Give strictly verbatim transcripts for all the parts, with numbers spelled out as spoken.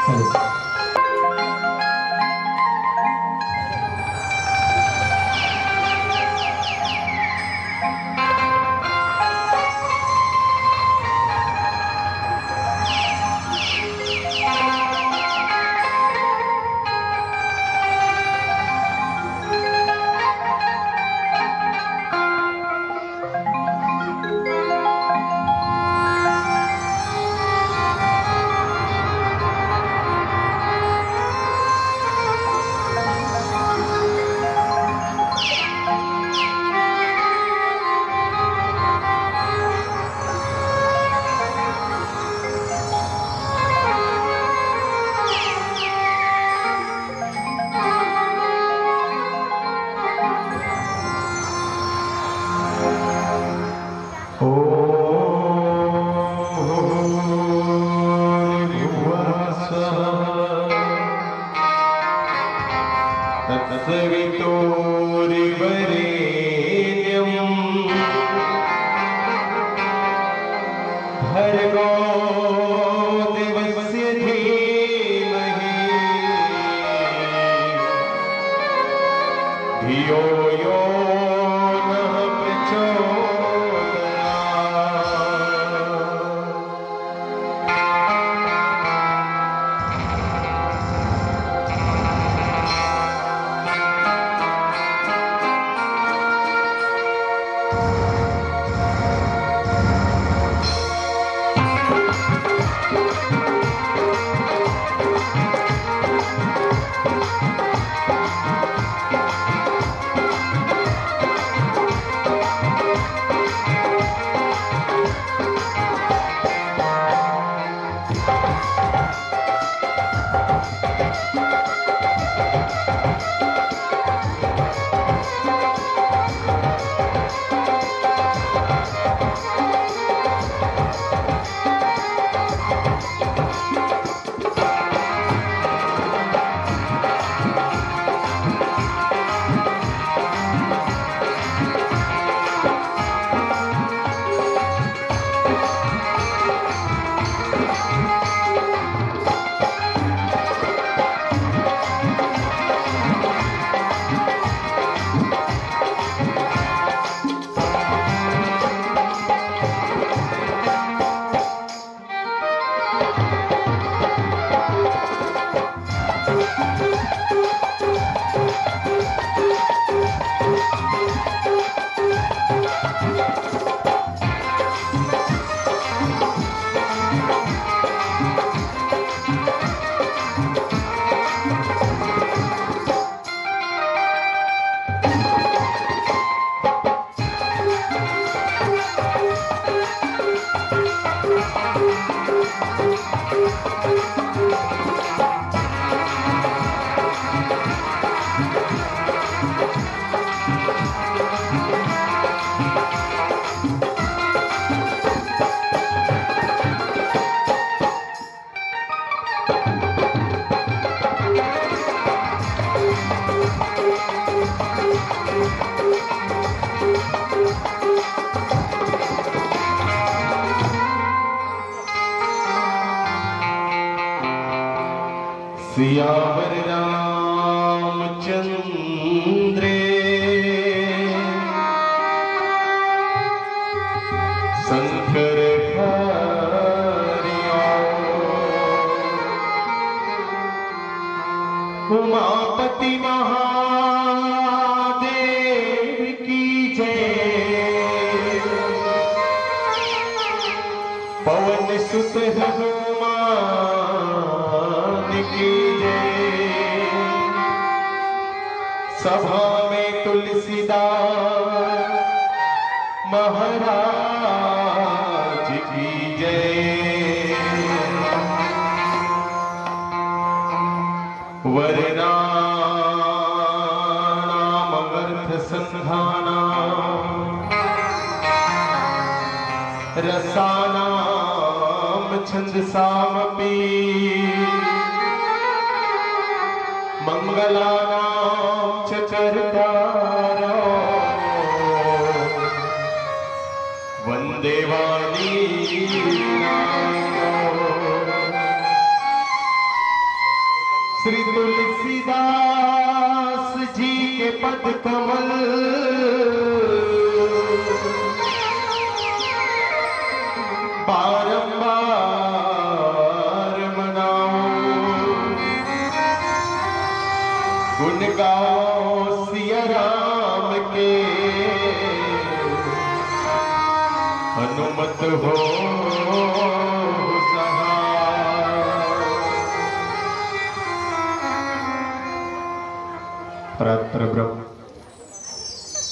ॐ भूर्भुवः स्वः तत्सवितुर्वरेण्यं भर्गो देवस्य धीमहि धियो यो नः प्रचोदयात्। सियावर रामचंद्र शंकर हरि ओम। उमापति महादेव की जय। पवन सुत हनुमान की जय। सभा में तुलसीदास महाराज की जय। वर्णानामर्थसन्धानां रसानां छन्दसामपि। मङ्गलानां च कर्तारौ वन्दे वाणीनायकौ। श्री तुलसीदास जी के पद कमल बारंबार मनाओ, गुण गाओ सिया राम के, हनुमत हो सहाय। परात्पर ब्रह्म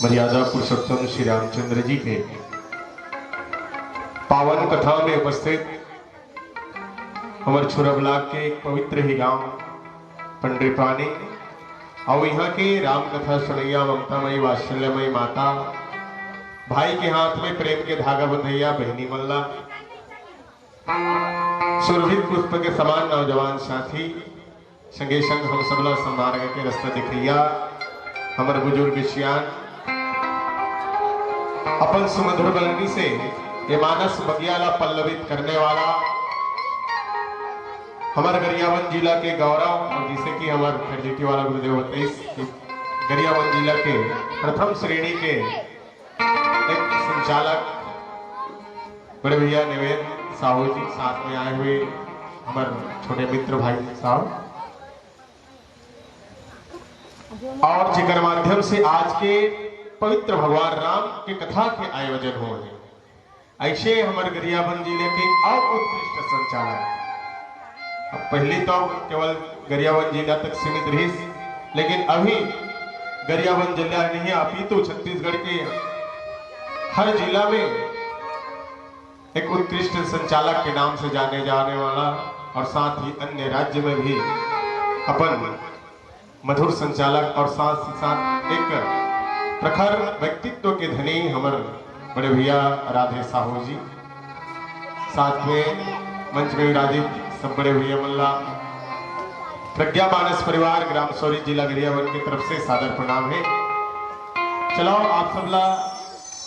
मर्यादा पुरुषोत्तम श्री रामचंद्र जी के पावन कथा में उपस्थित हमर छुरा ब्लॉक के एक पवित्र ही गांव पंडरीपानी, अउ इहाँ के राम कथा सुनैया ममतामयी वात्सल्यमयी माता, भाई के हाथ में प्रेम के धागा बंधैया बहिनी मन ला, सुरभित पुष्प के समान नौजवान साथी, संगे संग हम सबला सन्मार्ग के रास्ता दिखैया, हमर बुजुर्ग सियान, अपन सुमधुर बलनी से ये मानस बगिया ला पल्लवित करने वाला, हमर गरियाबंद जिला के गौरव, अउ जैसे कि हमर खरजीटी वाला गुरुदेव बताइस कि गरियाबंद जिला के प्रथम श्रेणी के एक संचालक बड़े भैया निवेद साहू जी, साथ में आए हुए हमर छोटे मित्र भाई साहब, अउ जेकर माध्यम से आज के पवित्र भगवान राम के कथा के आयोजन होय हे, ऐसे हमर गरियाबंद जिले के अउ उत्कृष्ट संचालक। अब पहले तो केवल गरियाबंद जिला तक सीमित रहिस, लेकिन अभी गरियाबंद जिला नहीं, अपितु छत्तीसगढ़ के हर जिला में एक उत्कृष्ट संचालक के नाम से जाने जाने वाला और साथ ही अन्य राज्य में भी अपन मधुर संचालक और साथ ही साथ एक प्रखर व्यक्तित्व के धनी हमर बड़े भैया राधे साहू जी, साथ में मंच में विराजित सब बड़े भैया मन ला प्रज्ञा मानस परिवार ग्राम सौरी जिला गरियाबंद की तरफ से सादर प्रणाम है। चलो आप सब ला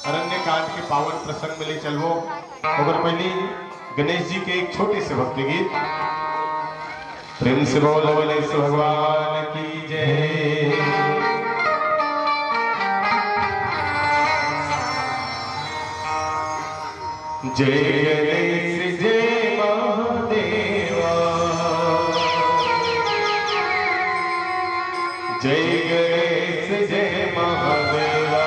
अरण्य कांड के पावन प्रसंग में ले चलबो। ओकर पहले गणेश जी के एक छोटे से भक्ति गीत। प्रेम से बोलो गणेश भगवान की जय। जय गणेश जय महादेवा। जय गणेश जय महादेवा।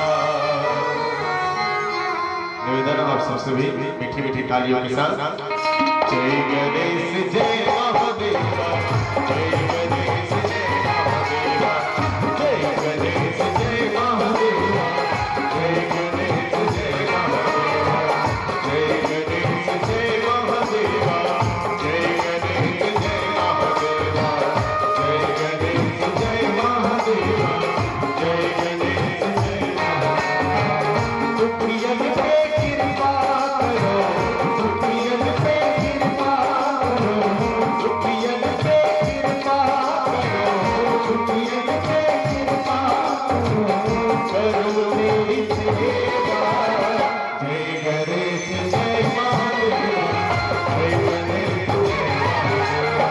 निवेदन है आप सबसे भी मीठी मीठी तालियों के साथ। जय गणेश जय महादेवा। जय गणेश जय महादेवा। जय गणेश जय महादेवा। जय गणेश जय महादेवा। जय गणेश जय महादेवा। जय गणेश जय महादेवा। जय गणेश जय महादेवा। जय गणेश जय महादेवा। दुखियन पे कृपा करो, दुखियन पे कृपा करो, दुखियन पे कृपा करो, दुखियन पे कृपा करो, करो मेरी सेवा। जय गणेश जय महादेवा। जय गणेश जय महादेवा।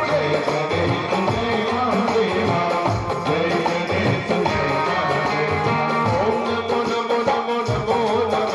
जय गणेश जय महादेवा। जय गणेश जय महादेवा। ओम नमो नमो नमो नमो नमो।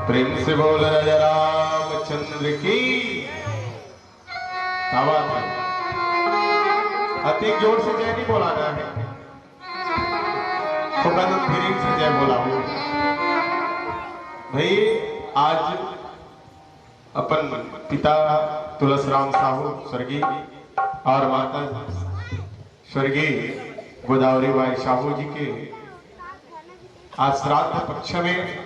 प्रेम से बोल राजा रामचंद्र की। क्या बात है? अति जोर से जय नहीं बोलाना है, थोड़ा तो धीरे से जय बोला हो भाई। आज अपन पिता तुलसीराम साहू स्वर्गीय और माता स्वर्गीय गोदावरी बाई साहू जी के आज श्राद्ध पक्ष में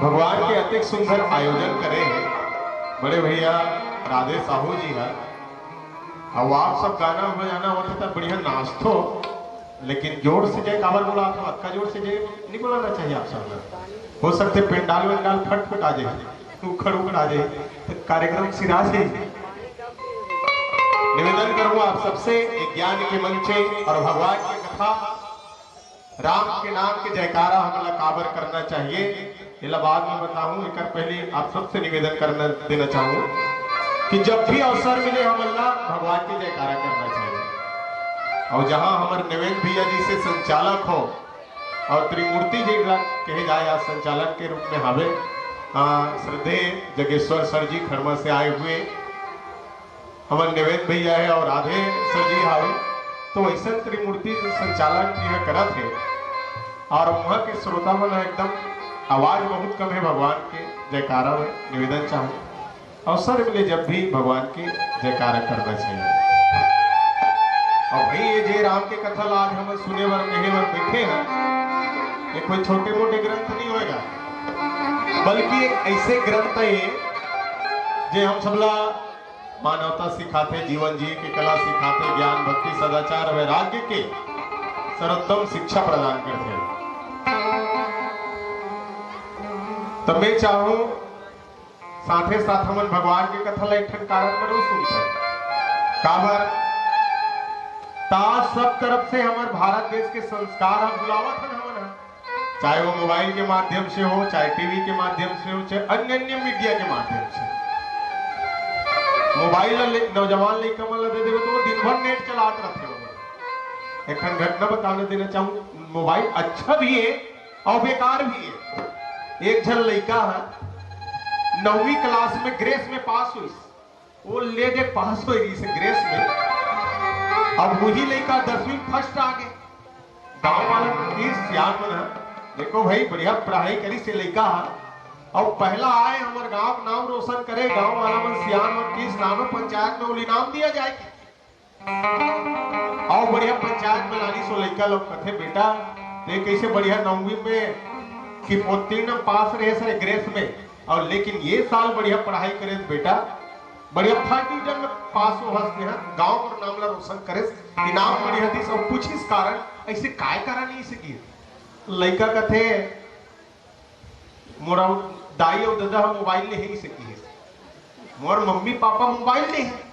भगवान के अतिक सुंदर आयोजन करे हे बड़े भैया राधे साहू जी हा। अब आप सब गाना बजाना होथे त बढ़िया नाचथो, लेकिन जोर से जय काबर बोलाथो? अतका जोर से जय नहीं बोलाना चाहिए आप सब ला। हो सकथे पंडाल वंडाल फट फट आ जाए, उखड़ उखड़ आ जाए, तो कार्यक्रम सिरा जाए। निवेदन करूँ आप सबसे, एक ज्ञान के मंचे और भगवान की कथा, राम के नाम के जयकारा हमला काबर करना चाहिए, एला बाद में बताहूँ। एकर पहले आप सबसे निवेदन करना देना चाहूँ कि जब भी अवसर मिले, हमला भगवान के जयकारा करना चाहिए। और जहाँ हमर निवेद भैया जी से संचालक हो और त्रिमूर्ति जी ला कहे जाए, आज संचालक के रूप में हावे, आ, श्रद्धेय जगेश्वर सर जी खड़मा से आए हुए, हमर निवेद भैया हे और राधे सर जी हावे, तो ऐसन त्रिमूर्ति संचालन जी ह करत हे और वहाँ के श्रोता मन ह एकदम आवाज बहुत कम हे भगवान के जयकारा में। निवेदन चाहूँ, अवसर मिले जब भी भगवान के जयकारा करना चाहिए। और भाई, ये जे राम के कथा ला आज हम सुने बर, कहे बर बैठे हैं, ये कोई छोटे मोटे ग्रंथ नहीं होएगा, बल्कि एक ऐसे ग्रंथ है जे हम सबला मानवता सिखाथे, जीवन जिए के कला सिखाथे, ज्ञान, भक्ति, सदाचार, वैराग्य के सर्वोत्तम शिक्षा प्रदान करथे। त मैं चाहूं, साथे साथ हमन भगवान के कथा ला एक ठन कारन बरू सुनथन। काबर? त आज सब तरफ से हमर भारत देश के संस्कार हम बुलावत हन हमन ह। चाहे वो मोबाइल के माध्यम से हो, चाहे टीवी के माध्यम से हो, चाहे अन्य अन्य मीडिया के माध्यम से। मोबाइल ल ले-, नौजवान लइका मन ल दे देबे तो वो दिन भर नेट चलात रथे। एक ठन घटना बताने देना चाहूँ, मोबाइल अच्छा भी है और बेकार भी है। एक झन लइका है, नौवीं क्लास में ग्रेस में पास होइस। वो ले दे पास हो रही से ग्रेस में। अब वही लइका दसवीं फर्स्ट आ गए। गांव वाला मन की सियान मन ह, "देखो भाई, बढ़िया पढ़ाई करी से लइका ह, अउ पहला आए, हमर गांव के नाम रोशन करे।" गांव वाला मन सियान मन की नाम पंचायत में उली नाम दिया जाए। अउ बढ़िया पंचायत में लानी सो लइका लोग कथे, "बेटा, ते कैसे बढ़िया नौवीं में कि उत्तीर्ण पास रहे सर ग्रेस में, और लेकिन ये साल बढ़िया पढ़ाई करे बेटा, बढ़िया फर्स्ट डिवीजन में पास हो हंसते हैं, गांव और नाम ला रोशन करे, इनाम बढ़िया दी सब।" पूछिस कारण, ऐसे काय कारण नहीं सकी? लइका कथे, "मोर दाई अउ ददा ह मोबाइल ले ही सकी है, मोर मम्मी पापा मोबाइल ले है।"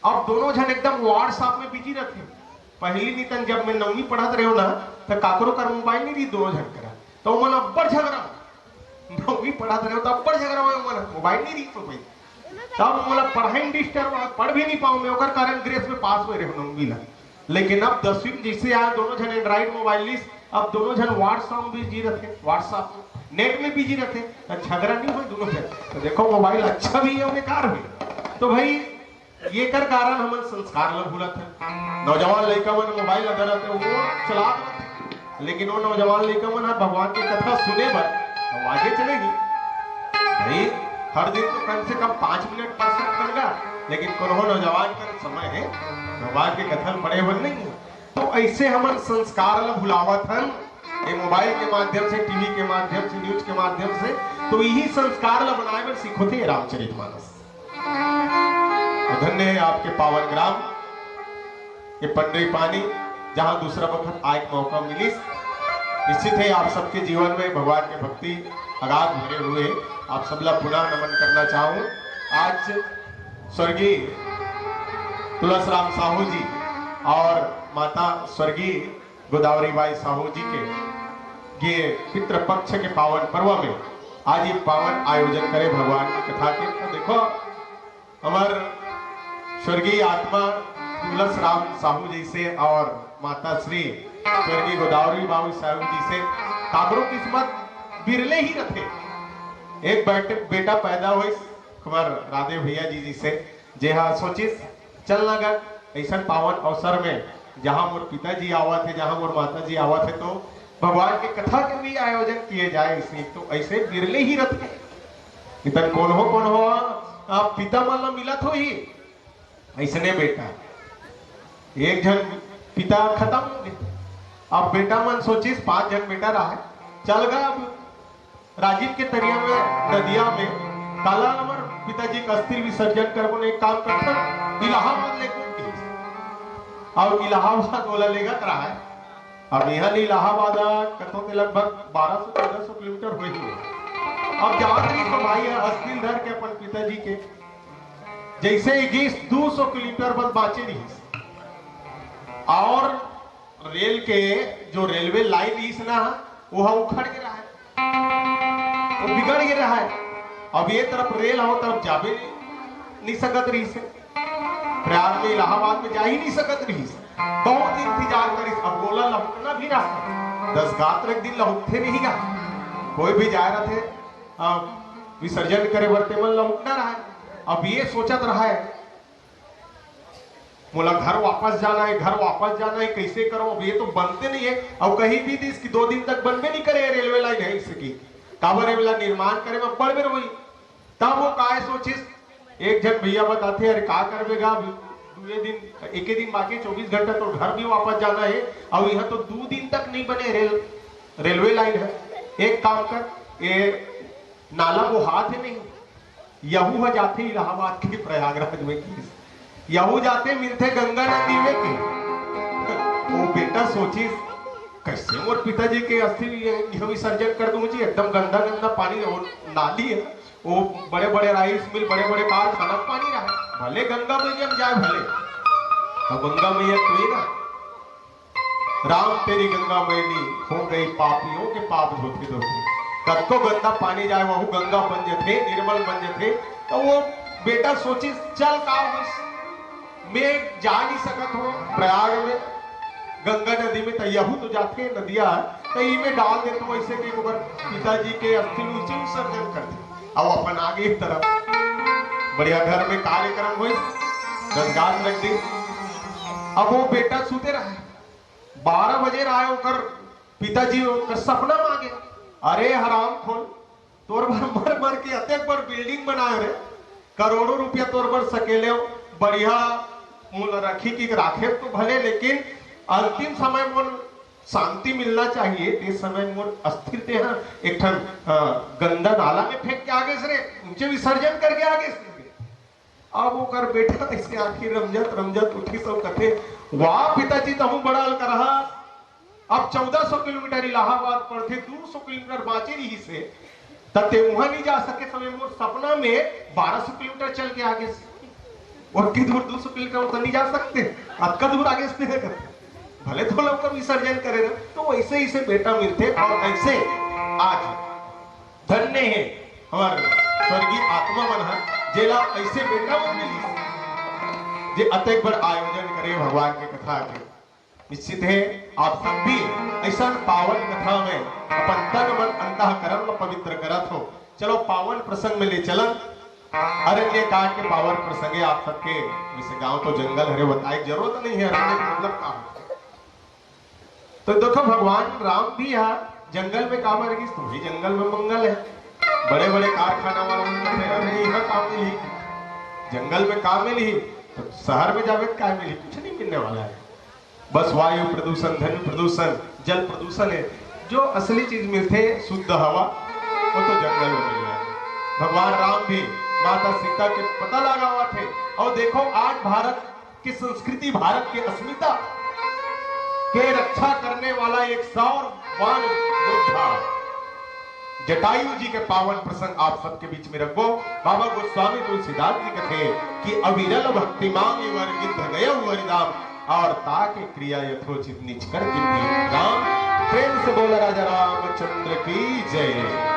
अब दोनों झन एकदम WhatsApp में बिजी रहते। पहली नितन जब मैं नौवीं पढ़त रहे ना, तो काकरो कर मोबाइल नहीं रही दोनों झन करा, तो मन अब्बड़ झगड़ा। नौवीं पढ़त रहे तो अब्बड़ झगड़ा हो, मन मोबाइल नहीं रही तो भाई, तब मोला पढ़ाई में डिस्टर्ब, पढ़ भी नहीं पाऊं मैं, ओकर कारण ग्रेस में पास हुए रहे नौवीं ला। लेकिन अब दसवीं में जैसे आया, दोनों झन एंड्रॉइड मोबाइल लिस, अब दोनों झन WhatsApp में बिजी रहते, WhatsApp में, नेट में बिजी रहते, तो झगड़ा नहीं हो दोनों झन। तो देखो, मोबाइल अच्छा भी है, बेकार भी। तो भाई, ये कर कारण हमन संस्कार ला भूलत है। नौजवान लइका मन मोबाइल ला धरत है, वो चलात रहते, लेकिन वो नौजवान लइका मन ह भगवान के कथा सुने बर आवाजे चले ही। भाई, हर दिन तो कम से कम पाँच मिनट, पाँच मिनट बन गा, लेकिन कोनो नौजवान कर समय है भगवान के कथा पढ़े बर नहीं है। तो ऐसे हमन संस्कार ला भुलावत हन, ये मोबाइल के माध्यम से, टीवी के माध्यम से, न्यूज के माध्यम से। तो यही संस्कार ला बनाए बर सीखो थे रामचरित मानस। तो धन्य है आपके पावन ग्राम, ये पंडरी पानी, जहां दूसरा वक्त आए के मौका मिलिस। निश्चित है, आप सबके जीवन में भगवान के भक्ति अगाध भरे हुए है। आप सबला पुनः नमन करना चाहूँ। आज स्वर्गीय तुलस राम साहू जी और माता स्वर्गीय गोदावरी बाई साहू जी के ये पितृपक्ष के पावन पर्व में आज ये पावन आयोजन करे भगवान की कथा के। तो देखो, हमर स्वर्गीय आत्मा तुलस राम साहू जी से और माता श्री स्वर्गीय गोदावरी बाबू साहू जी से काकरो किस्मत बिरले ही रथे। एक बेटे, बेटा पैदा होइस हमर राधे भैया जी, जी से, जे हा सोचिस, "चल ना गा, ऐसन पावन अवसर में जहाँ मोर पिताजी आवत है, जहाँ मोर माताजी आवत है, तो भगवान के कथा के भी आयोजन किए जाए।" ऐसे तो ऐसे बिरले ही रथे। इतन कौन हो, कौन हो, आप पिता मन ला मिलत हो ही। ऐसने बेटा, एक झन पिता खत्म हो गए। अब बेटा मन सोचिस, पांच झन बेटा रहा है, चल गा अब राजिम के तरिया में, नदिया में, काला हमर पिताजी के अस्थि विसर्जन करबो ने, एक काम करथन, इलाहाबाद ले कूद के। और इलाहाबाद ओला लेगत रहा है। अब यहाँ ले इलाहाबाद आ, कतो के लगभग बारह सौ, चौदह सौ किलोमीटर होही। अब जात रही तो भाई है, अस्थि धर के अपन पिताजी के, जैसे ही गीस दो सौ किलोमीटर बस बाँचे रही। और रेल के जो रेलवे लाइन रहिस ना, वो ह उखड़ गे रहा है, वो बिगड़ गे रहा है। अब ये तरफ रेल हो, तरफ जाबे नहीं सकत रहिस है, प्रयाग में, इलाहाबाद में जा ही नहीं सकत रहिस। बहुत इंतजार करिस, अब ओला लहुटना भी रहा, दस गात्र एक दिन लहुटते नहीं रहा, कोई भी जाए रहते, अब विसर्जन करे बर तेमन लहुटना रहा है। अब ये सोचत रहा है, मोला घर वापस जाना है, घर वापस जाना है, कैसे करो? अब ये तो बनते नहीं है। अब कहीं भी दिस कि दो दिन तक बनबे नहीं करे, रेलवे लाइन है इसकी, काबर रेलवे लाइन निर्माण करे में बड़ बेर हुई। तब वो काय सोचिस, एक झन भैया बताते, "अरे का करबे गा, अभी दुए दिन, एके दिन बाकी, चौबीस घंटा तो घर भी वापस जाना है, और यहाँ तो दो दिन तक नहीं बने रेल, रेलवे लाइन है। एक काम कर, ये नाला वो हाथ है नहीं, यहू ह जाथे इलाहाबाद के प्रयागराज में।" किस यहू जाथे, मिलथे गंगा नदी में के। वो बेटा सोचिस, "कैसे मोर पिताजी के अस्थि यह विसर्जन कर दूं जी, एकदम गंदा गंदा पानी, वो नाली है, वो बड़े बड़े राइस मिल, बड़े बड़े कारखाना पानी रहा, भले गंगा मैया में जाए भले।" तो गंगा मैया तो ही ना, "राम तेरी गंगा मैली हो गई, पापियों के पाप धोते धोते।" कतको गंदा पानी जाए, वहू गंगा बन जथे, निर्मल बन जथे। तो वो बेटा सोचिस, "चल का होइस, मैं जा नहीं सकत हो प्रयाग में, गंगा नदी में, तो यहू तो जाथे नदिया, तो इमे डाल देथो, वैसे कि ओकर पिताजी के अस्थि उसी विसर्जन कर दे।" अब अपन आगे एक तरफ बढ़िया घर में कार्यक्रम होइस, रजगात रख दी। अब वो बेटा सुते रहा, बारह बजे रहा है, ओकर पिताजी ओकर सपना में आ गया, "अरे हराम खोल, तोर बर मर मर के अतेक बड़ बिल्डिंग बनाए रे, करोड़ों रुपया तोर बर सकेले हो, बढ़िया मोला रखी की राखे तो भले, लेकिन अंतिम समय मोर शांति मिलना चाहिए, ते समय मोर अस्थिर ते ह एक ठन, अ, गंदा नाला में फेंक के आगे से रे, उनके विसर्जन करके आगे से।" अब ओकर बेटा ऐसे आखिर रमजत रमजत उठी सब कथे, "वाह पिताजी, तहूं बड़ा अलकरहा, अब चौदह सौ किलोमीटर इलाहाबाद पड़थे, दो सौ किलोमीटर बाँचे रहिस हे, त ते उहाँ नहीं जा सके, समय मोर सपना में बारह सौ किलोमीटर चल के आगे से।" और के दूर दो सौ किलोमीटर उतना नहीं जा सकते, अतका दूर आगे से नहीं करते। भले तो लोग का विसर्जन करे ना, तो वैसे ही से बेटा मिलते। और ऐसे आज धन्य है हमार स्वर्गीय आत्मा मन ह, जेला ऐसे बेटा मन मिली, जे अतेक बड़ आयोजन करे भगवान के कथा के। निश्चित है, आप सब भी ऐसा पावन कथा में अपन तन मन अंतःकरण में पवित्र करत हो। चलो, पावन प्रसंग में ले चलन। अरण्य कांड के पावन प्रसंग है आप सबके। वैसे गांव तो जंगल हरे, बताए जरूरत नहीं है, अरण्य के मतलब का होथे। तो देखो, भगवान राम भी हा जंगल में काबर गिस, तो वही जंगल में मंगल है। बड़े बड़े कारखाना वाला मन कहते, "अरे, यहाँ काम मिली, जंगल में काम मिली, तो शहर में जावे तो काय मिली, कुछ नहीं मिलने वाला है।" बस वायु प्रदूषण, ध्वनि प्रदूषण, जल प्रदूषण है। जो असली चीज मिलथे शुद्ध हवा, वो तो जंगल में मिल रहा है। भगवान राम भी माता सीता के पता लगावा थे। और देखो, आज भारत की संस्कृति, भारत की अस्मिता के रक्षा करने वाला एक शौर्यवान योद्धा जटायु जी के पावन प्रसंग आप सबके बीच में रखबो। बाबा गोस्वामी तुलसीदास जी कथे कि "अविरल भक्ति मांग वर गिद्ध गयउ वरि धाम, और ताके क्रिया यथोचित निज कर कीन्ही राम।" प्रेम से बोला राजा रामचंद्र की जय।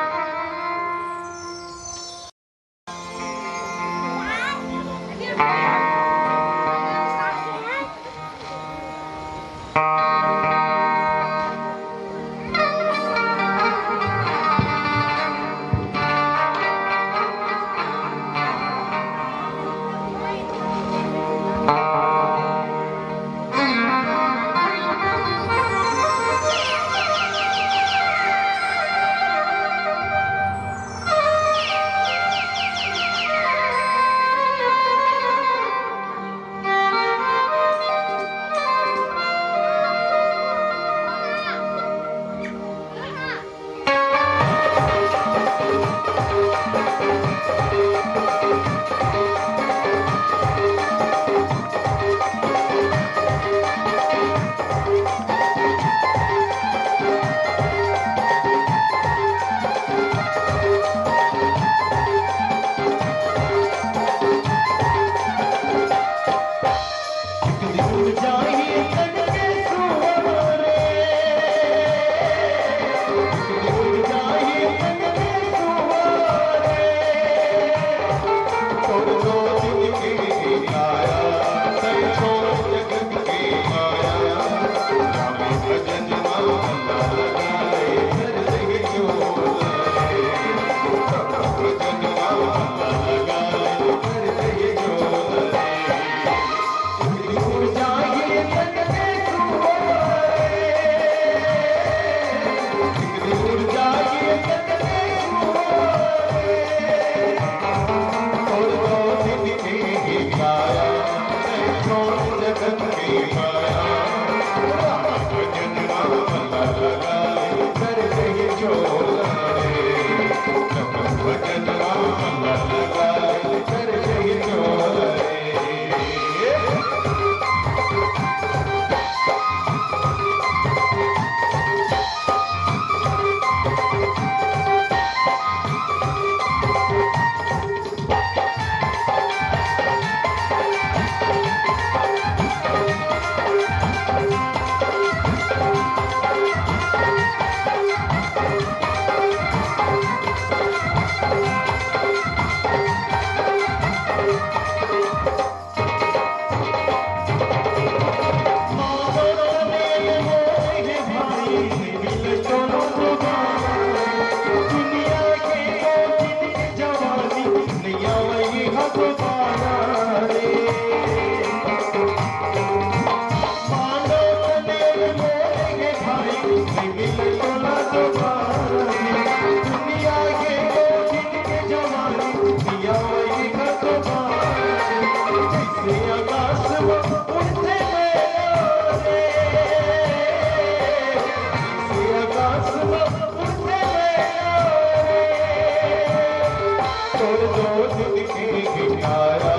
तोर दो दिन के ही काया,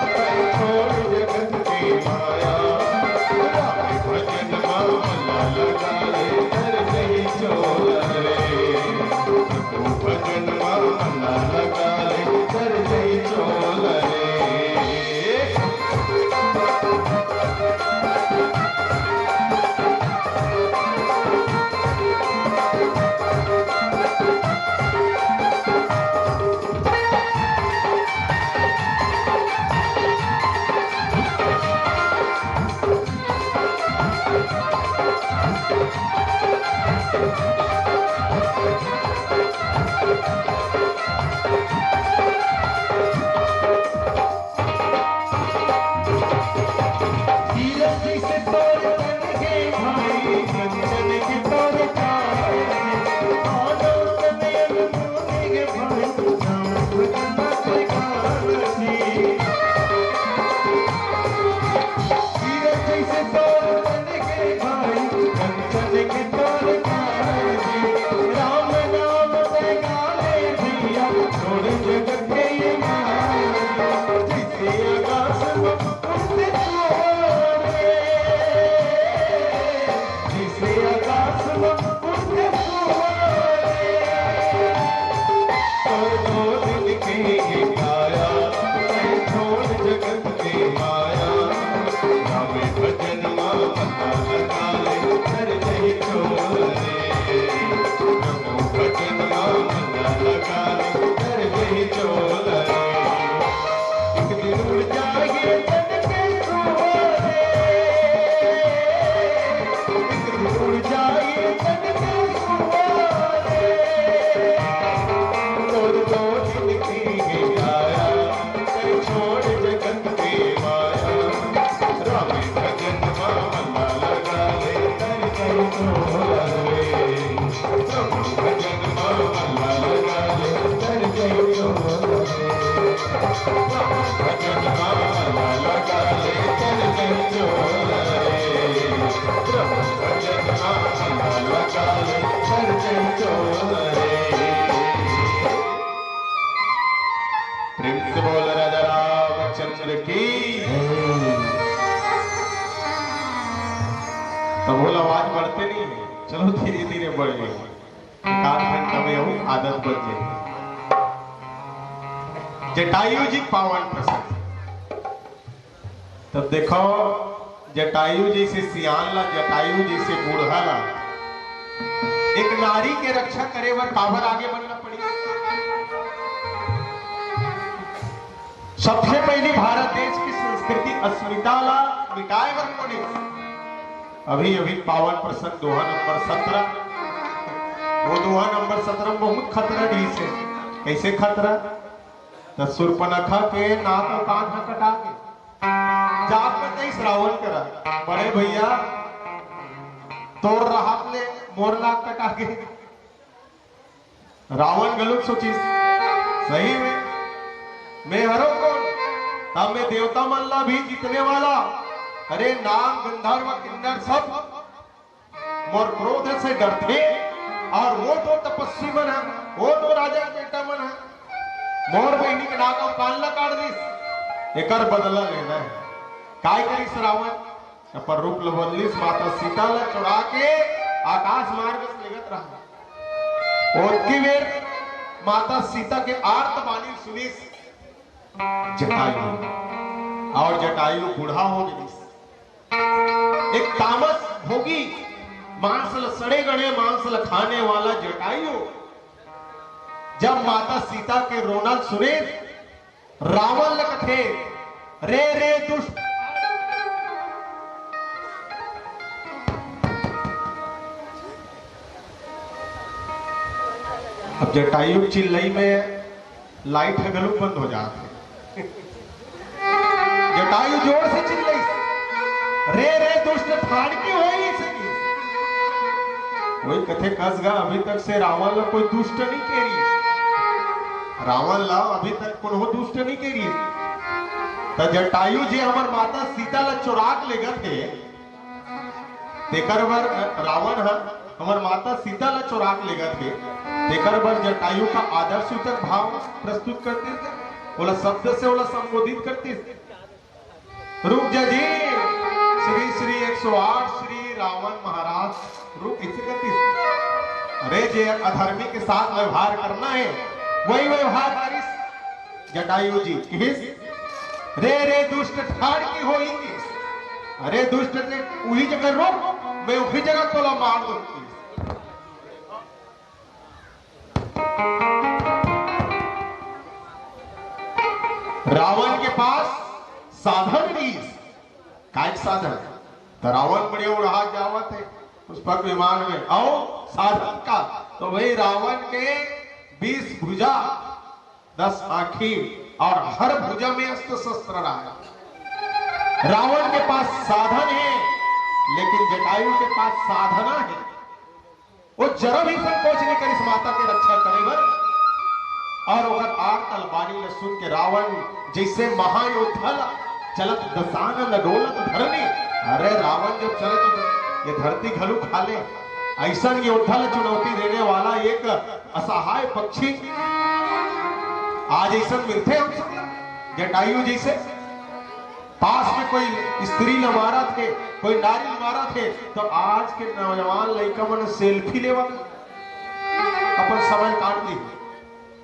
तै छोड़ जगत के माया। राम भजन मा मन लगा ले, कर जही चोला रे। तू भजन मा मन लगा ले, कर जही चोला रे। प्रेम से बोल राजा रामचंद्र की। तब बोल, आवाज बढ़ते नहीं है, चलो धीरे धीरे बढ़ गई। एक आध घंटा में यहू आदत बन जाए। जटायु जी पावन प्रसंग। तब देखो, जटायु जैसे सियान ला, जटायु जैसे बूढ़ा ला, एक नारी के रक्षा करे बर काबर आगे बनना पड़ी। सबसे पहली भारत देश की संस्कृति अस्मिता ला मिटाए बर पड़ी। अभी अभी पावन प्रसंग दोहा नंबर सत्रह, वो दोहा नंबर सत्रह में बहुत खतरा रहिस हे। कैसे खतरा? त सुर्पनखा के नाक अउ कान ह कटा गे। जाके कहिस रावण करा, "बड़े भैया, तोर रहत ले मोर नाक कटा गे।" रावण घलोक सोचिस, "सही में, मैं हरों कोन? तब मैं देवता मन ला भी जीतने वाला, अरे नाग, गंधर्व, किन्नर सब मोर क्रोध से डरथे, अउ वो तो तपस्वी मन हे, वो तो राजा के बेटा मन हे, मोर बहिनी के नाक अउ कान ला काट दिस, एकर बदला लेना हे।" काय करिस रावण? अपन रूप ल बदलिस, माता सीता ला चुरा के आकाश मार्ग से लेगत रहा। ओतकी बेर माता सीता के आर्त बानी सुनिस जटायु, अउ जटायु बूढ़ा हो गिस। एक तामस भोगी, मांस ल, सड़े गले मांस ल खाने वाला जटायु जब माता सीता के रोना सुने, रावण ल कथे, "रे, रे दुष्ट।" अब जटायु चिल्लई में लाइट ह घलोक बंद हो जात हे। जटायु जोर से चिल्लई, "रे, रे दुष्ट, ठाड़ के होई सकी।" कोई कथे, "कस गा, अभी तक से रावण ला कोई दुष्ट नहीं कह रही, रावण ला अभी तक कोनो दुष्ट नहीं कह रही।" त जटायु जे हमर माता सीता ला चोराक लेगत हे, तेकर बर रावण ह हमर माता सीता ला चोरा के लेगत हे, तेकर बर जटायु का आदर सूचक भाव प्रस्तुत करतिस, ओला शब्द से ओला संबोधित करतिस। रुक जा जी, श्री श्री एक सौ आठ श्री रावण महाराज, रुक, इसे कहती, अरे, जे अधर्मी के साथ व्यवहार करना है, वही व्यवहार करिस जटायु जी। किहिस, "रे, रे दुष्ट ठाड़ की होई किहिस, अरे दुष्ट, ते उही जगह रुक, मैं उही जगह तोला मार दूं" किहिस। रावण के पास साधन रहिस। काय के साधन? त रावण बड़े उड़ात जावत हे पुष्पक विमान में, अउ साधन का? तो भाई, रावण के बीस भुजा, दस आंखी अउ हर भुजा में अस्त्र शस्त्र रहा है। रावण के पास साधन है, लेकिन जटायु के पास साधना है। वो जरा भी संकोच नहीं करिस माता के रक्षा करे बर। अउ ओकर आर्तल बानी ल सुन के रावण जैसे महायोद्धा ल चलत दसानन डोलत धरनी, अरे रावण जब चले तो ये धरती घलू खा ले। ऐसन योद्धा ल चुनौती देने वाला एक असहाय पक्षी आज ऐसन मिलथे हम सब ला, जटायु जैसे। पास में कोई स्त्री ल मारत हे, कोई नारी ल मारत हे, तो आज के नौजवान लइका मन सेल्फी लेवत अपन समय काट दी,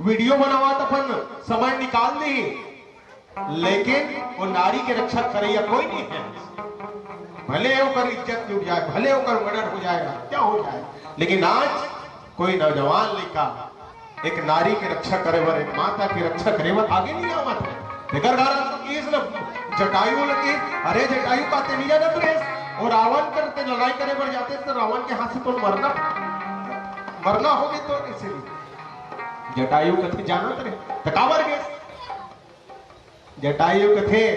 वीडियो बनावत अपन समय निकाल दी, लेकिन वो नारी के रक्षा करइया कोई नहीं है। भले ओकर इज्जत टूट जाए, भले ओकर मर्डर हो जाए, क्या हो जाए, लेकिन आज कोई नौजवान लइका एक नारी के रक्षा करे बर, एक माता के रक्षा करे बर आगे नहीं आवत है। एकर कारण तो केस न जटायु लगे, अरे जटायु का ते नहीं जानत रहे, और रावण कर ते लड़ाई करे बर जाते तो रावण के हाथ से तो मरना, मरना हो गई तो इसीलिए जटायु कथे जानत रहे तो काबर गए। जटायु कथे,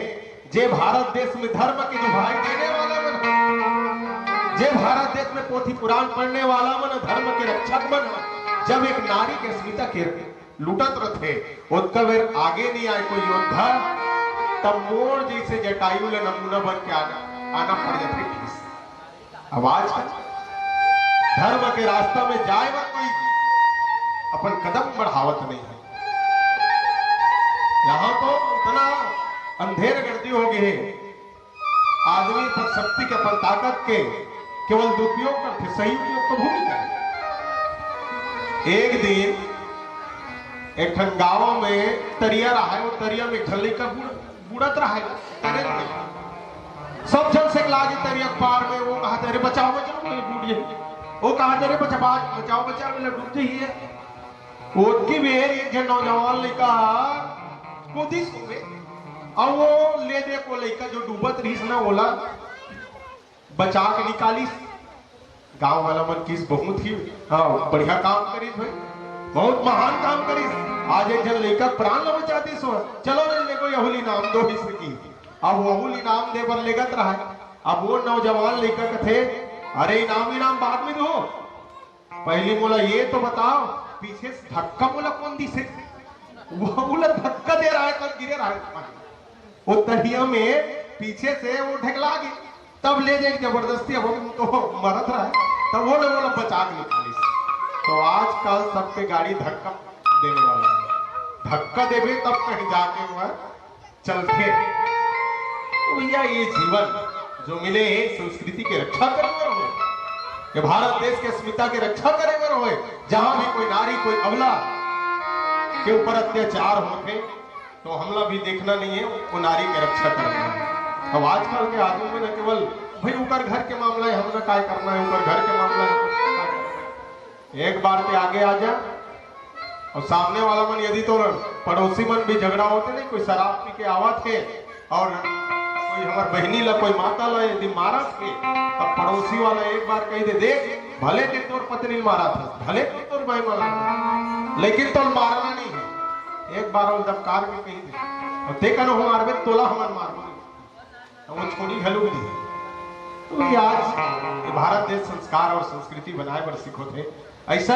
जे भारत देश में धर्म के दुहाई देने वाला मन, जे भारत देश में पोथी पुराण पढ़ने वाला मन, धर्म के रक्षक मन, जब एक नारी के अस्मिता के लूटत रथे, ओतका बेर आगे नहीं आए कोई योद्धा, तब मोर जैसे जटायु ले नमूना बन के आना, आना पड़ जाथे। अब आज धर्म के रास्ता में जाए बर कोई अपन कदम बढ़ावत नहीं है। यहाँ तो इतना अंधेर गर्दी हो गए है, आदमी अपन शक्ति के, अपन ताकत के केवल दुरुपयोग करथे, सही उपयोग कभू नहीं करे। एक दिन एक ठन गांव में तरिया रहा है, वो तरिया में एक झन लइका बूड़-, बूड़त रहा है, तरे लगे। सब झन से लागे तरिया के पार में, वो कहा, "अरे बचाओ, बचाओ, मैं बूड़ जाही।" वो कहा, "अरे बचाओ, बचाओ, बचाओ, मैं डूब जाही है।" ओतकी बेर एक झन नौजवान लइका कूदिस होवे, अउ वो ले दे को लइका जो डूबत रहिस ना, ओला बचा के निकालिस। गांव वाला मन किस बहुत ही, हाँ, बढ़िया काम करिस भाई, बहुत महान काम करिस। आज एक झन लइका प्राण ल बचा दिस हो। चलो रे, ले को यहू ल इनाम दो, इसे की। अब वहू ल इनाम दे बर लेगत रहा है। अब वो नौजवान लइका कथे, "अरे इनाम, इनाम बाद में दो, पहले मोला ये तो बताओ, पीछे से धक्का मोला कौन दिसे?" वो बोला, "धक्का दे रहा है, कल गिरे रहा है।" वो तरिया में पीछे से वो ढेकला गई, तब ले जाके जबरदस्ती, अब वो तो मरत रहा है, तब वो लोग बोला बचा के निकालिस। तो आजकल सबके गाड़ी धक्का देने वाला है, धक्का देबे तब कहीं जाके वो चलथे। तो भैया, ये जीवन जो मिले हे, संस्कृति के रक्षा करे बर होय, ये भारत देश के अस्मिता के रक्षा करे बर होय, जहां भी कोई नारी, कोई अबला के ऊपर अत्याचार होथे, तो हमला भी देखना नहीं है, वो नारी के रक्षा करना है। अब आजकल के आदमी में न केवल भाई ओकर घर के मामला है, हमला काय करना है, ओकर घर के मामला है, हमला काय करना है। एक बार ते आगे आ जा, अउ सामने वाला मन यदि तोर पड़ोसी मन भी झगड़ा होथे नहीं, कोई शराब पी के आवत हे अउ कोई हमर बहिनी ला, कोई माता ला यदि मारत हे, तब पड़ोसी वाला एक बार कहि दे, "देख, भले ते तोर पत्नी ल मारत हस, भले ते तोर माई मारत हस, लेकिन तोला मारना नहीं है।" एक बार वो दबकार के कहि दे, अउ ते कनो हो मारबे, तोला हमन मारबो। तो वो छोड़ी घलो भी नहीं। तो ये आज ये भारत देश संस्कार अउ संस्कृति बनाए बर सिखोथे। ऐसा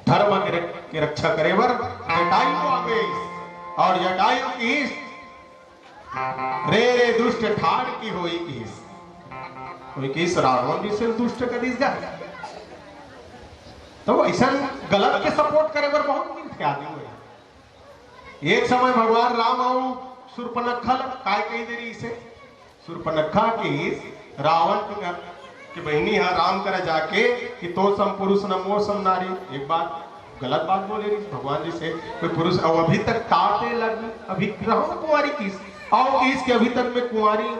धर्म के रक-, के रक्षा करे बर जटायु आगे अउ जटायु किहिस, "रे रे दुष्ट ठाड़ की होई किहिस।" कोई किहिस रावण जैसे दुष्ट करिस गा। तो ऐसा गलत के सपोर्ट करे बर बहुत मिलथे आदमी मन। एक समय भगवान राम अउ सुर्पनखा ल काय कही दे रहिस हे? सुर्पनखा कहिस रावण के, के बहिनी ह राम करा जाके कि तो सम पुरुष न मोर सम नारी। एक बात गलत बात बोले रहिस भगवान जी से, कोई पुरुष अउ अभी तक ताते लग अभी रहूं कुंवारी किस, अउ किस के अभी तक मैं कुंवारी हूं।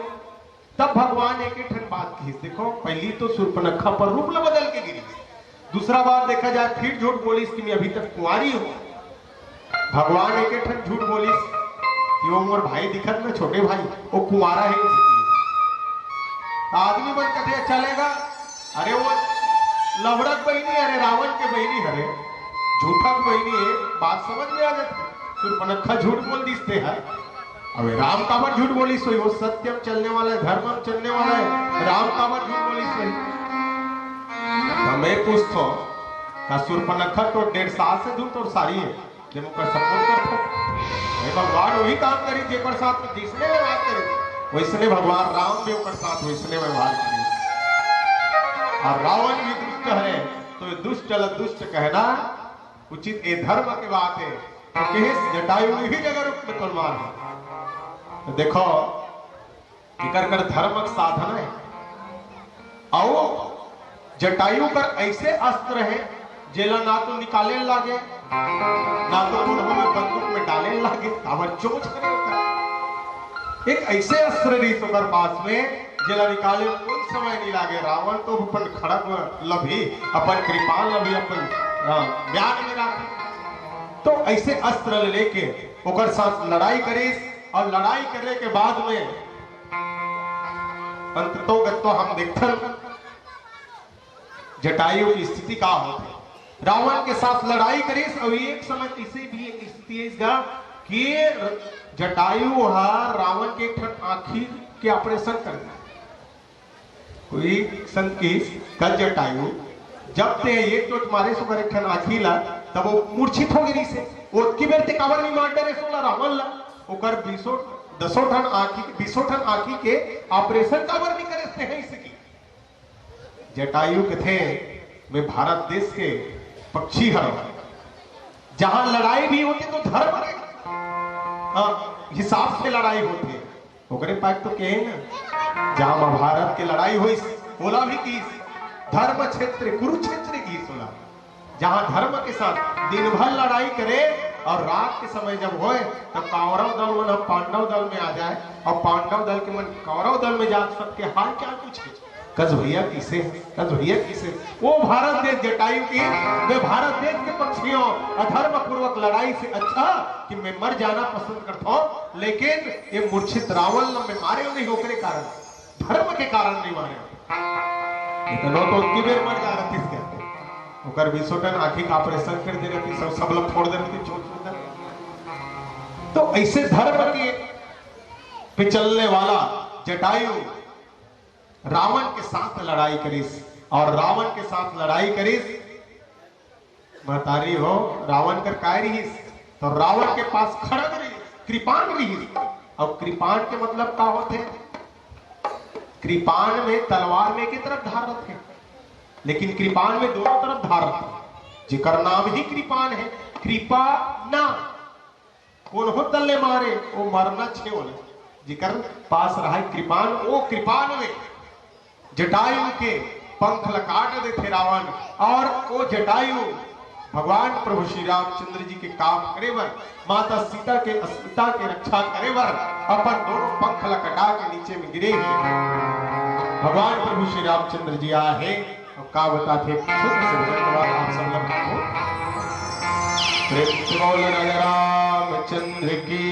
तब भगवान एक एक ठन बात कहिस। देखो, पहली तो सुर्पनखा पर रूप ल बदल के गिरी। दूसरा बार देखा जाए, फिर झूठ बोलिस कि मैं अभी तक कुंवारी हूं। भगवान एक एक ठन झूठ बोलिस कि वो मोर भाई दिखत ना, छोटे भाई, वो कुंवारा है। आदमी मन कथे चलेगा, अरे वो लवड़क बहिनी, अरे रावण के बहिनी, अरे झूठक बहिनी है, बात समझ में आ जाती। सुर्पनखा झूठ बोल दिस ते है। अबे राम काबर झूठ बोलिस होही? वो सत्यम चलने वाला है, धर्मम चलने वाला है, राम काबर झूठ बोलिस होही? तो मैं पूछथों, का सुर्पनखा तो डेढ़ साल से दूर तोर सारी है, जब ओकर सपोर्ट करथों? हे भगवान वही काम करी जेकर साथ में जिसने व्यवहार करे, वैसने भगवान राम भी ओकर साथ वैसने व्यवहार करे। और रावण भी दुष्ट है, तो ये दुष्ट ल दुष्ट कहना उचित, ए धर्म के बात है। तो कहिस जटायु ही जगह रूप में तलवार है। तो देखो, एकर कर धर्म के साधन है। अउ जटायु कर ऐसे अस्त्र है, जेला ना तो निकाले लागे, ना तो कोनो में बंदूक में डाले लागे, काबर चोंच करे ओकर। एक ऐसे अस्त्र रहिस ओकर पास में, जेला निकाले कोई समय नहीं लागे। रावण तो अपन खड़ग ल भी, अपन कृपाण ल भी, अपन, अ, म्यान में राखे। तो ऐसे अस्त्र लेके ओकर साथ लड़ाई करिस, और लड़ाई करे के बाद में अंततोगत्तो हम देखथन जटायु की स्थिति का होथे। रावण के साथ लड़ाई करिस, अउ एक समय ऐसे भी एक स्थिति है इसका कि जटायु ह रावण के एक ठन आँखी के ऑपरेशन कर दिस। कोई संग किहिस, "कल जटायु, जब ते एक चोट मारे ओकर एक ठन आँखी ला, तब वो मूर्छित हो गिस हे। ओतकी बेर ते काबर नहीं मार डरे सोला रावण ला? ओकर बीसों, दसों ठन आँखी, बीसों ठन आँखी के ऑपरेशन काबर नहीं करे ते हैं इसकी?" जटायु कथे, "मैं भारत देश के पक्षी हरव, जहाँ लड़ाई भी होथे तो धर्म के, हाँ, हिसाब से लड़ाई होथे।" ओकरे पास तो कहे ना, जहाँ महाभारत के लड़ाई होइस, ओला भी किहिस, धर्म क्षेत्र कुरुक्षेत्र किहिस ओला, जहाँ धर्म के साथ दिन भर लड़ाई करे और रात के समय जब होय, तब कौरव दल मन ह पांडव दल में आ जाए और पांडव दल के मन कौरव दल में जा सबके हाल चाल पूछे, "कस भैया किसे, कस भैया किसे?" वो भारत देश जटायु की, वे भारत देश के पक्षियों अधर्म पूर्वक लड़ाई से अच्छा कि मैं मर जाना पसंद करता हूँ, लेकिन ये मूर्छित रावण ल मैं मारे नहीं, ओकरे कारण, धर्म के कारण नहीं मारे। इतनो तो उतनी बेर मर जा रहतिस क्या? ओकर बीसों ठन आँखी का ऑपरेशन कर दे रहतिस, सब, सब लोग फोड़ दे रहतिस, छोड़, छोड़ दे रहतिस। तो ऐसे धर्म के पे चलने वाला जटायु रावण के साथ लड़ाई करिस, और रावण के साथ लड़ाई करिस। महतारी हो, रावण कर काय रिहिस? तो रावण के पास खड़ग रिहिस, कृपाण रिहिस। अब कृपाण के मतलब का होथे? कृपाण में तलवार में एक तरफ धार रथे, लेकिन कृपाण में दोनों तरफ धार रथे, जेकर नाम ही कृपाण है। कृपा ना कोनो तल्ले मारे, वो मरना छे वाला। जेकर पास रहे कृपाण, वो कृपाण में जटायु के पंख ल काट देथे रावण, और वो जटायु भगवान प्रभु श्री रामचंद्र जी के काम करे बर, माता सीता के अस्मिता के रक्षा करे बर अपन दोनों पंख ल कटा के नीचे में गिरे हे। भगवान प्रभु श्री रामचंद्र जी आए हे। अब का बताथे, छोटे से भजन के बाद आप सब लोग को प्रेम से बोल राजा रामचंद्र की